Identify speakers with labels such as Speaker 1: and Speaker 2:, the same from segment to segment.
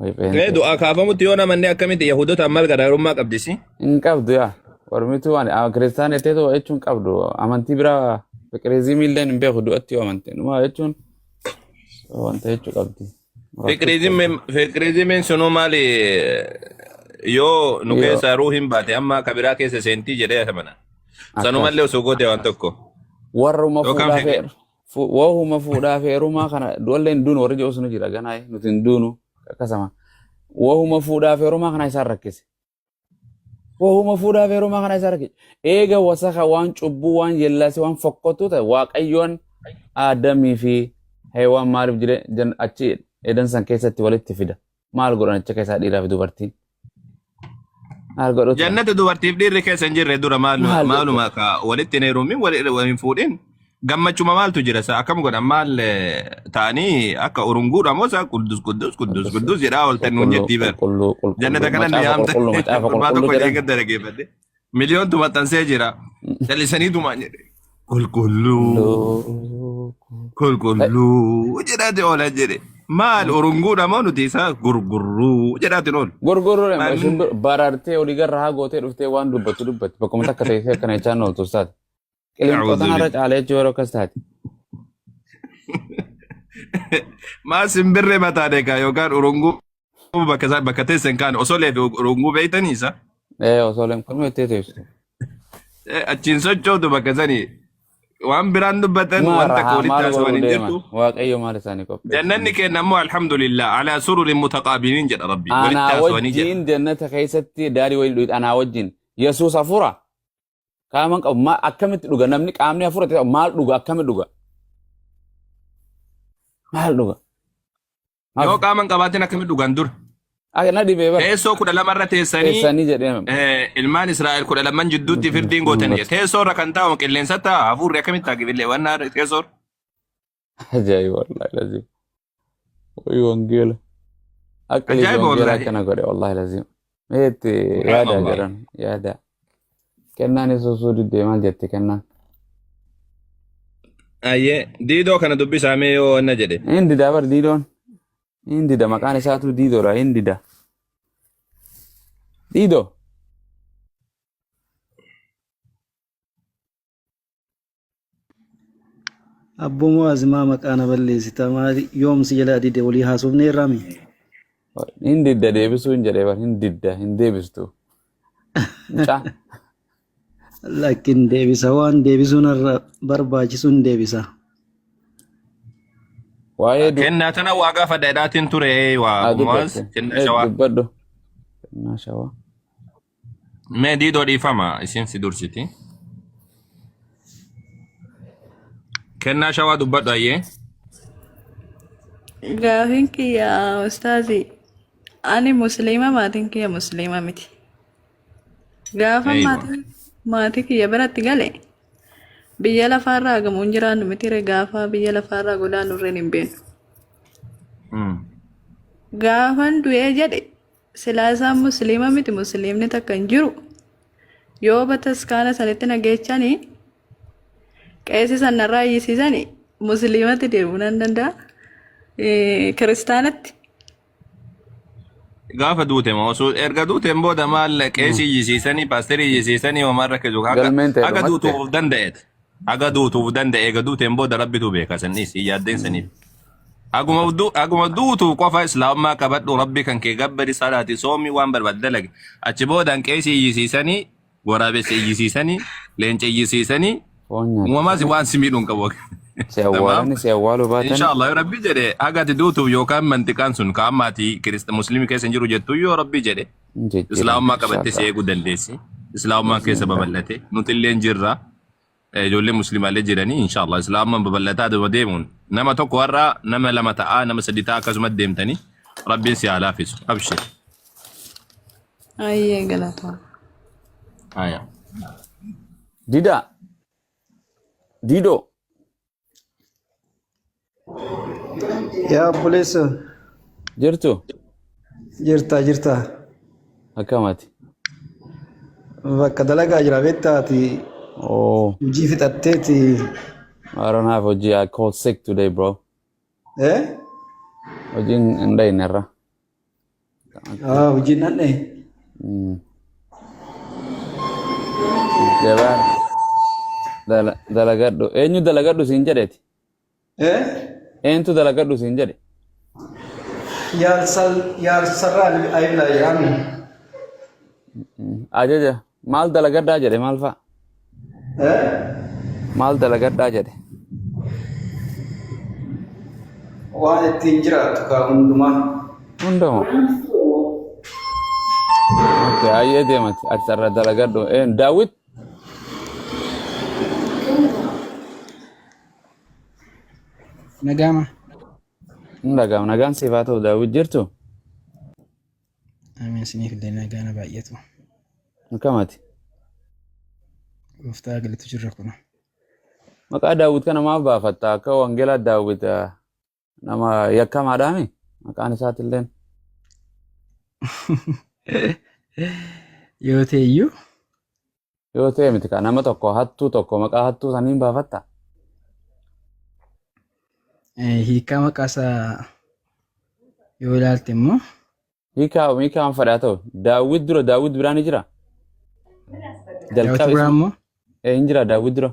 Speaker 1: Wayi
Speaker 2: Ee
Speaker 1: pheenxee.
Speaker 2: du'aa kaafamutti yoo namanne akkamitti Yahudotaan maal garaagarummaa qabdisi?
Speaker 1: Hin qabdu yaa. Ormituu ani kiristaana jetteetu jechuun qabdu. Amantii biraa fiqiriizimii illee hin beeku du'atti yoo amante. Numa jechuun wanta jechuu qabdi.
Speaker 2: Fiqiriizimiin sunuu maali yoo nu
Speaker 1: Yoo
Speaker 2: keessaa ruuhiin baate amma ka biraa keessa seentii jedhee amana.
Speaker 1: akkas.
Speaker 2: Sanumallee osoo goote waan tokko.
Speaker 1: Warruma
Speaker 2: Yookaan
Speaker 1: fuudhaa
Speaker 2: fiqir
Speaker 1: fi wahuma fuudhaa fi heerumaa kana du'allee hin duunu warri jedhu sunu jira ganaa nuti hin duunu akkasuma. Wahuma fuudhaa fi heerumaa kana isaan rakkise. Wahuma fuudhaa fi heerumaa kana isaan rakkise. Eega wasaka waan cubbuu waan yellaasee waan fokkottuu ta'e Waaqayyoon Aadamii fi Heewaan maaliif jire achi edan san keessatti walitti fida. Maal godhan achi keessaa dhiiraa fi dubartiin? Maal godhu turan?
Speaker 2: Jannata dubartiif dhiirri keessa hin jirre dura
Speaker 1: Maal jechuudha?
Speaker 2: maaluma ka walitti hin heerumin wal hin fuudhin gammachuma maaltu jira sa akkam godhan maal ta'anii akka urunguudha moo sa quddus quddus quddus
Speaker 1: Quddus
Speaker 2: quddus jedhaa ooltan nuun
Speaker 1: qulqulluu
Speaker 2: jettii bar
Speaker 1: qulqulluu qulqulluu
Speaker 2: jannata kana nu
Speaker 1: macaafa
Speaker 2: yaamte
Speaker 1: qulqulluu macaafa
Speaker 2: gurbaa
Speaker 1: qulqulluu
Speaker 2: tokko
Speaker 1: jedhan.
Speaker 2: eeggadda dhaggeeffadhe miliyoontu maxxansee jira callisaniituma jedhe qulqulluu
Speaker 1: Qulqulluu.
Speaker 2: qulqulluu jedhaati oolan jedhe maal urunguudha moo nuti isaa gurgurruu jedhaatiin oolu.
Speaker 1: Gurguruu
Speaker 2: Maal
Speaker 1: shimbir barartee olii garra haa gootee dhuftee waan dubbattu dubbatti bakkuma takka teessee akkana jechaan ooltu taate. Qilinxoo
Speaker 2: A'uudhu
Speaker 1: tanarra
Speaker 2: billah.
Speaker 1: caalee jechuu yeroo akkas taate.
Speaker 2: Maa simbirree mataa deekaa yookaan urunguu bakka isaa bakka teessan kaan osolee fi urunguu beeytanii isa.
Speaker 1: Ee osoo leen kun itti teessu.
Speaker 2: Achiin sochootu bakka sanii waan biraan dubbatan
Speaker 1: Maal
Speaker 2: waan takka
Speaker 1: rahaa
Speaker 2: walitti
Speaker 1: maal
Speaker 2: haasawan
Speaker 1: godhuu
Speaker 2: hin
Speaker 1: deeman
Speaker 2: jirtu.
Speaker 1: waaqayyo maal isaanii qopheesse.
Speaker 2: Jannanni keenya ammoo alhamdulillah alaa sururin mutaqaabiliin jedha rabbi walitti
Speaker 1: Anaa
Speaker 2: haasawanii jedha.
Speaker 1: wajjin jannata keessatti daadhii wayii dhugi anaa wajjin Yesuus hafuura qaama hin qabu maal akkamitti dhuga namni qaamni hafuura ta'e maal dhuga akkamitti dhuga maal dhuga
Speaker 2: Yoo qaama hin qabaatin akkamitti dhugan dur?
Speaker 1: Na dhibee bara.
Speaker 2: Teessoo 12 irra teessanii
Speaker 1: Teessanii jedhee.
Speaker 2: ilmaan Israa'el 12 jidduutti firdiin gootan jedhe. Teessoo irra kan taa'u qilleensa ta'a hafuurri akkamitti ta'a gibillee waan teessoo irra.
Speaker 1: Ajaa'iba wallahi lazim. Wayi wangeela. Akka lisi
Speaker 2: Ajaa'iba
Speaker 1: wangeela
Speaker 2: wallahi.
Speaker 1: akkana godhe wallahi lazim. Mee itti yaada
Speaker 2: Subhaanallah.
Speaker 1: jedhan yaada. Kennaan isa osoo diddee maal jette kennaan?
Speaker 2: Ayyee diidoo kana dubbisaa mee yoo wanna jedhe.
Speaker 1: Hin dida bar diidoon. Hin dida maqaan isaatu diidoodha hin dida. Diidoo.
Speaker 3: Abboo Mu'aaz maa maqaa na balleessita maali yoom si jalaa dide walii haasofnee irraami.
Speaker 1: Hin didda deebisuu hin jedhee bar hin didda hin deebistu. Mucaa.
Speaker 3: Lakkin deebisa waan deebisuu narra barbaachisu hin deebisa.
Speaker 1: Waa'ee du
Speaker 2: Kennaa tana waa gaafadha jedhaatiin ture waa
Speaker 1: haa
Speaker 2: Mu'aaz
Speaker 1: dubbatte.
Speaker 2: kennaa
Speaker 1: Ee
Speaker 2: shawaa.
Speaker 1: dubbadhu. Kennaa shawaa.
Speaker 2: Mee diidoo dhiifama isin si dursiti. Kennaa shawaa dubbadhu ayyee.
Speaker 4: Gaafiin kiyya ustaazi ani musliima maatiin kiyya musliima miti. Gaafa
Speaker 2: Eeywa.
Speaker 4: maatiin maatii kiyya biratti gale biyya lafaarraa gamuun jiraannu miti gaafa biyya lafaarraa godaannu irreen hin beeknu. Gaafan du'ee jedhe Silaa isaan musliima miti musliimni takka hin jiru. Yoo bataskaana sanitti na geechani qeesii san narraa iyyisiisani musliimatti deebi'uu nan danda'a. Kiristaanatti.
Speaker 2: Gaafa duute moo osoo erga duuteen booda maal qeesii iyyisiisanii paasterii iyyisiisanii homaan rakkisu haga
Speaker 1: Galmeen ta'e
Speaker 2: haga
Speaker 1: dhumatte.
Speaker 2: duutuuf of danda'eet. Haga duutuuf danda'e eega duuteen booda rabbitu beeka sannis hin yaaddeen saniif. Haguma duutuuf qofa islaamummaa qabadhu rabbi kan kee gabbari salaati soomi waan barbaade dalagi. Achi boodaan qeesii iyyisiisanii waraabessa iyyisiisanii leenca iyyisiisanii
Speaker 1: Foon
Speaker 2: uumamaas
Speaker 1: nyaachisanii
Speaker 2: waan si miidhu hin qabu.
Speaker 1: si
Speaker 2: Tamaam.
Speaker 1: awwaalanii si awwaaluu baatanii
Speaker 2: Inshallah yoo rabbi jedhe haga ati duutuuf yookaan mantiqaan sun ka amma ati kirista muslimii keessa hin jiru jettu yoo rabbi jedhe
Speaker 1: hin jijjiiramtu
Speaker 2: islaamummaa qabattee si
Speaker 1: inshallah.
Speaker 2: eeguu dandeessi. Islaamummaan keessa
Speaker 1: Bismillah.
Speaker 2: babal'ate nuti illee hin jirra. Ijoollee muslimaallee jiranii inshallah islaamummaan babal'ataa deema deemuun nama tokko har'a nama lama ta'aa nama sadi ta'aa akkasumas deemtanii rabbiin si haa laafisu abshir.
Speaker 4: Ayyee galatoom.
Speaker 2: Haya.
Speaker 1: Dida. Diidoo.
Speaker 3: Yaa obboleessa
Speaker 1: Jirtu.
Speaker 3: jirta jirta
Speaker 1: Akkamati.
Speaker 3: bakka dalagaa jira beektaati
Speaker 1: Oh,
Speaker 3: hojii fixatteeti
Speaker 1: I don't have hojii. I called sick today, bro.
Speaker 3: eh
Speaker 1: Hojiin hin dhayne irra.
Speaker 3: Hojiin dhandhe.
Speaker 1: Jabaa dalagadhu. Eenyu dalagadhu siin jedheeti?
Speaker 3: Eh?
Speaker 1: Eentu dalagadhu siin jedhe?
Speaker 3: Yaalsarraa ayibla jedhamu.
Speaker 1: Ajaja maal dalagadhaa jedhe maal fa'a?
Speaker 3: Eh?
Speaker 1: Maal dalagadhaa jedhe?
Speaker 3: Waan ittiin jiraattu kaa hundumaa.
Speaker 1: Hundamoo. Okay, ayyee deemati. Ati sarara dalagadhu. Een Daawit.
Speaker 5: Nagaama.
Speaker 1: Hin dhaga'amu. Nagaan siif haa ta'u Daawit jirtu?
Speaker 5: Ameen isiniif illee nagaana baay'atu.
Speaker 1: Akkamati?
Speaker 5: Gooftaa galatu jirra kun.
Speaker 1: Maqaa Daawit kana maaf baafatta? Akka wangeelaa Daawit nama yakkamaadhaami? Maqaan isaatilleen.
Speaker 5: Yoo ta'e iyyuu
Speaker 1: Yoo ta'e miti kaa nama tokko hattuu tokko maqaa hattuu saniin baafatta?
Speaker 5: Hiikaa maqaa isaa yoo ilaalte immoo
Speaker 1: Hiikaa waan fedhe haa ta'u. Daawit dura Daawit biraa ni jira?
Speaker 5: Daawit
Speaker 1: Jalqaba
Speaker 5: biraa
Speaker 1: isuma.
Speaker 5: immoo
Speaker 1: Hin jira Daawit dura.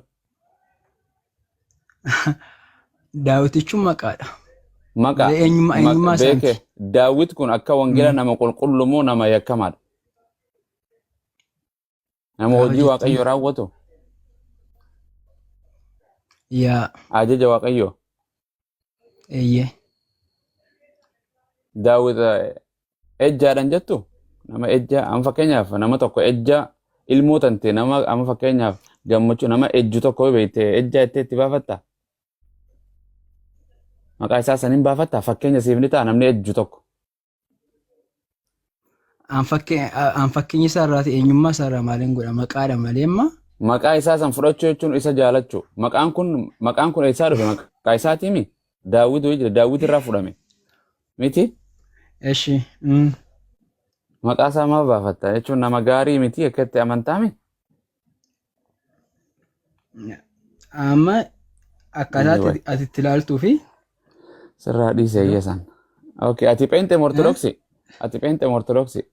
Speaker 5: Daawit jechuun maqaadha.
Speaker 1: Maqaa
Speaker 5: Malee eenyummaa isaa
Speaker 1: beeke
Speaker 5: miti.
Speaker 1: Daawit kun akka wangeela nama qulqulluu moo nama yakkamaadha? Nama
Speaker 5: Gaafa
Speaker 1: hojii
Speaker 5: jettu
Speaker 1: Waaqayyoo raawwatu
Speaker 5: yaa
Speaker 1: ajaja Waaqayyoo.
Speaker 5: Eeyyee.
Speaker 1: Daawit ejjaadhaan jettu nama ejja amma fakkeenyaaf nama tokko ejja ilmoo tante nama amma fakkeenyaaf gammachuu nama ejju tokko yoo beekte ejja jettee itti baafatta. Maqaa isaa saniin baafatta fakkeenya siif ni ta'a namni ejju tokko.
Speaker 5: Aan fakkeenya isaa irraati eenyummaa isaa irraa maaliin godha maqaadha malee amma.
Speaker 1: Maqaa isaa san fudhachuu jechuun isa jaalachuu. Maqaan kun eessaa dhufe? Maqaa isaatiimi? Daawit wayii jira. Daawit irraa fudhame. Miti?
Speaker 5: Eshi.
Speaker 1: Maqaa isaa maaf baafatta jechuun nama gaarii miti akka itti amantaami?
Speaker 5: Amma akkaataa
Speaker 1: Anyway.
Speaker 5: ati itti ilaaltuu fi
Speaker 1: Sirraa dhiise iyya san. Okay, ati pheenxee moo Ortodoksii? Ati pheenxee moo Ortodoksii?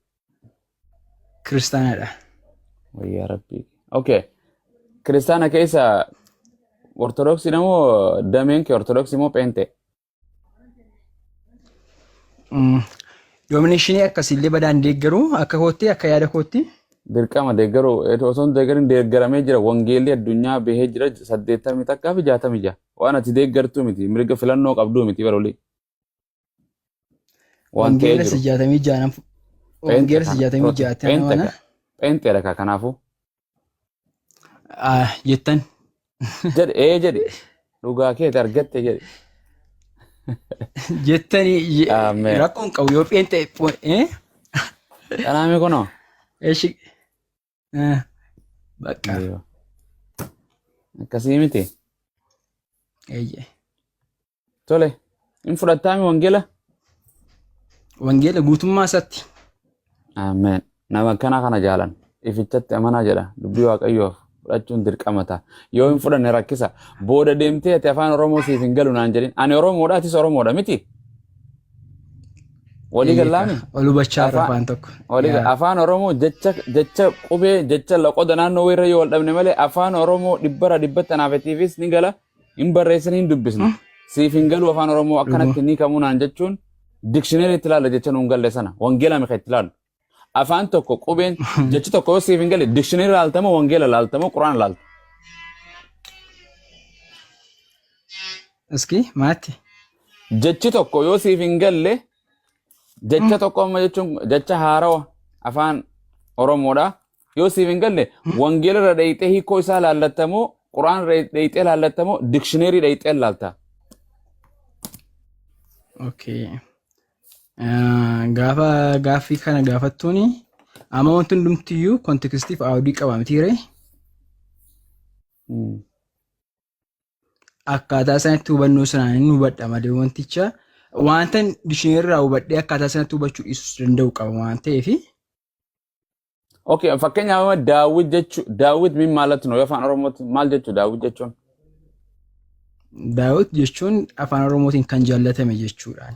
Speaker 5: Kiristaanadha.
Speaker 1: Wayyaa Rabbii. Okay. Kiristaana keessa Ortodoksii moo dameen kee Ortodoksii moo pheenxee?
Speaker 5: Denomination akkasiillee badaan deeggaruu akka kootti akka yaada kootti.
Speaker 1: Dirqama deeggaruu osoo hin deeggarin deeggaramee jira. Wangeelli addunyaa bahee jira 81 fi 66. Waan ati deeggartuu miti mirga filannoo qabduu miti barolii. Waan ta'ee
Speaker 5: Wangeela
Speaker 1: jiru.
Speaker 5: 66 wangeela 66tti mana
Speaker 1: Pheenxeedha ka kanaafuu.
Speaker 5: Jettan.
Speaker 1: Jedhe ee jedhe dhugaa keeti argatte jedhe.
Speaker 5: Jettanii
Speaker 1: Ameen.
Speaker 5: rakkoon qabu yoo pheenxee.
Speaker 1: Kanaami kunoo.
Speaker 5: Eshi bakka.
Speaker 1: Ayyo. Akkasii miti.
Speaker 5: Eeyyee.
Speaker 1: Tole. Hin fudhattaami wangeela?
Speaker 5: Wangeela guutummaa isaatti.
Speaker 1: Ameen. Nama akkana kana jaalan. Ifichatti amanaa jedha. Dubbii Waaqayyoof fudhachuun dirqama ta'a. Yoo hin fudhanne rakkisa. Booda deemtee ati afaan Oromoo siif hin galu naan jedhin. Ani Oromoodha atis Oromoodha miti. Walii gallaami?
Speaker 5: Ol hubachaa irra afaan tokko.
Speaker 1: Walii afaan Oromoo jecha qubee jecha loqoda naannoo wayirra yoo wal dhabne malee afaan Oromoo dhibbara dhibbatti anaafetiifis ni gala hin barreessin hin dubbisne. Siif hin galu afaan Oromoo akkanatti ni kamuu naan jechuun dictionary itti ilaalla jecha nuun galle sana wangeela mika itti ilaallu. Afaan tokko qubeen jechi tokko yoo siif hin galle dictionary laaltamoo wangeela laaltamoo quraana laalta.
Speaker 5: Iski maatti.
Speaker 1: Jechi tokko yoo siif hin galle jecha tokko amma jechuun jecha haarawa afaan Oromoodha. Yoo siif hin galle wangeela irra dhayixee hiikoo isaa laallattamoo quraana irra dhayixee laallattamoo dictionary dhayixee laalta.
Speaker 5: Okay. Gaafa gaaffii kana gaafattuuni amma wanti hundumtiyyuu contextiif audii qaba miti ree? Akkaataa sanatti hubannoo sanaan hin hubadha malee wanticha wanta dictionary irraa hubadhee akkaataa sanatti hubachuu dhiisuu danda'u qaba waan ta'eef.
Speaker 1: Okay, fakkeenyaaf amma Daawit jechuu Daawit min maalatti nu afaan Oromootti maal jechuu Daawit jechuun?
Speaker 5: Daawit jechuun afaan Oromootiin kan jaallatame jechuudha.